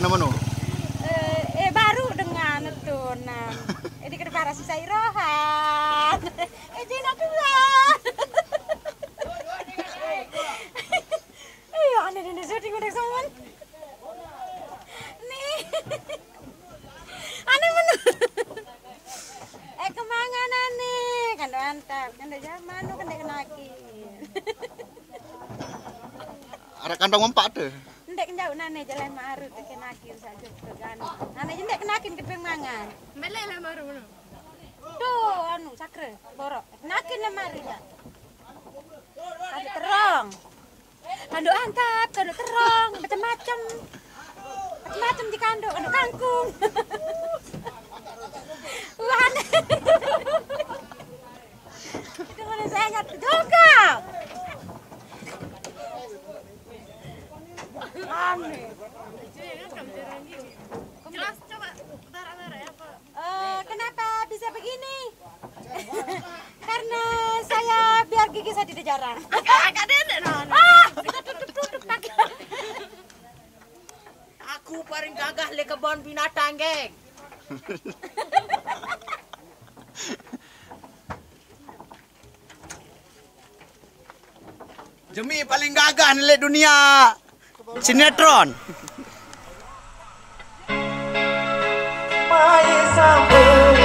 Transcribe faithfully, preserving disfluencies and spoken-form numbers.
Nama no? Eh, eh, baru dengan tuh, nah. Ini kena parah susah irohan. Eh, Jina dua. Iya, aneh, aneh, syuting udah someone. Nih. Aneh bener. Eh, kemangan aneh? Kan mantap, kan udah zaman, kan udah kenakin. Arek kantong empat tuh. Ndek njauh nane jalan maru teke nakin saja ke ganu. Nane jendek kenakin ke mangan. Mbele lah maru no. Tuh anu sakre borok. Nakin le mari tak. Ada terong. Kanduk antap, kanduk terong, macam-macam. Macam-macam di kanduk, kanduk kangkung. Wah. Itu mana saya nyatu juga. Aneh. Jelas coba. Bentar, bentar ya, Pak. Eh, kenapa bisa begini? Karena saya biar gigi saya tidak jarang. Agak dendek no. Ah, kita tutup-tutup pakai. Aku paling gagah le kebon binatang, geng. Jemi paling gagah nih le dunia sinetron. Mai sampai